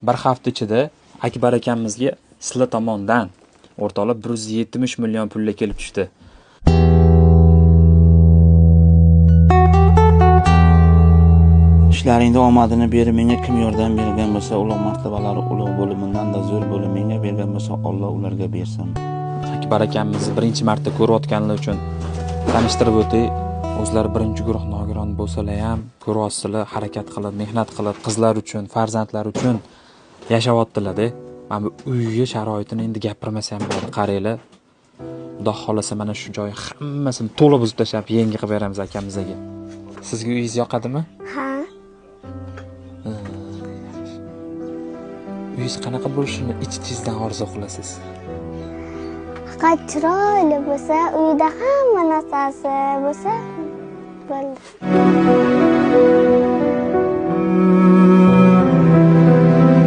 Bir hafta ichida Akbar akamizga sizlar tomondan o'rtoqlar 170 million pullar kelib tushdi. İshlaringda omadini berib, menga kim yordam bergan bo'lsa, ulug' martabalari ulug' bo'lib, bundan-da zo'r bo'lib menga bergan bo'lsa, Alloh ularga bersin. Akbar akamizni birinchi marta ko'rayotganlar uchun tanishtirib o'tay. O'zlari birinchi guruh nogiron bo'lsalar ham ko'ryapsizlar, harakat qilib, mehnat qilib, qizlar uchun, farzandlar uchun yashayaptilar-da. Mana bu uyi sharoitini endi gapirmasa ham bo'ladi, qaranglar. Xudo xolasa mana shu joyi hammasini to'liq buzib tashlab yangi qilib beramiz akamizga. Sizga uyingiz yoqadimi? Ha. Uyingiz qanaqa bo'lishini ich-ichingizdan orzu qilasiz? Faqat chiroyli bo'lsa, uyda hamma narsasi bo'lsa, bo'ldi.